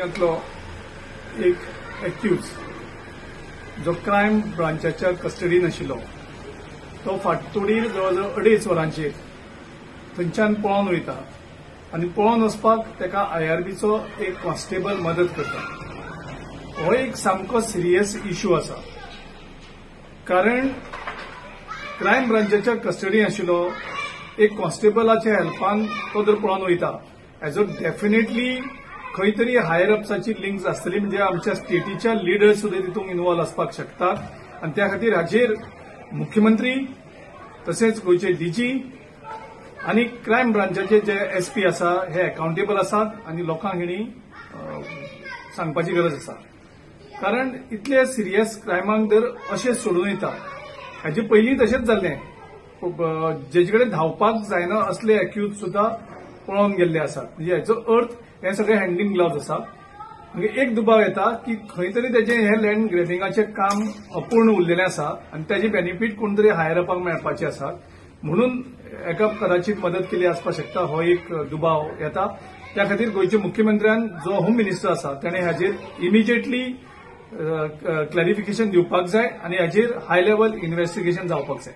ग्रॅबिंगांतलो एक एक्यूज जो क्रायम ब्रांचाच्या कस्टडीन आशिल्लो तो फाटतोडीर जवळजवळ 2.5 वरांचेर थंयच्यान पळोवन वयता आनी पळोवन वचपाक ताका आयआरबीचो एक कॉन्स्टेबल मदत करता. हो एक सामको सिरियस इश्यू आसा, कारण क्रायम ब्रांचाच्या कस्टडीन आशिल्लो एक कॉन्स्टेबलाच्या हेल्पान तो जर पळोवन वयता हेजो डेफिनेटली खंय तरी हायर अप्साची लिंक्स आसतली, म्हणजे आमच्या स्टेटीच्या लिडर्स सुद्दां तितूंत इन्वॉल्व आसपाक शकतात. आनी त्या खातीर हाजेर मुख्यमंत्री तशेंच गोंयचे डीजी आनी क्रायम ब्रांचाचे जे एसपी आसा हे अकाउंटेबल आसात आनी लोकांक हेणी सांगपाची गरज आसा, कारण इतले सिरियस क्रायमांक जर अशें सोडून येता. हाजे पयलीं तशेंच जाल्लें, जेचे कडेन धांवपाक जायना असले एक्यूज सुद्दां पळोवन गेल्ले आसात. म्हणजे हाचो अर्थ हे सगळे हँडलिंग ग्लव्स आसा. म्हणजे एक दुबाव येता की खंय तरी तेजें हे लँड ग्रॅबिंगाचें काम अपूर्ण उरलेलें आसा आनी तेजे बेनिफीट कोण तरी हायर अपाक मेळपाचे आसा, म्हणून एका कदाचित मदत केली आसपाक शकता, हो एक दुबाव येता. त्या खातीर गोंयच्या मुख्यमंत्र्यान जो होम मिनिस्टर आसा ताणें हाजेर इमिजिएटली क्लॅरिफिकेशन दिवपाक जाय आनी हाजेर हाय लेवल इन्व्हेस्टिगेशन जावपाक जाय.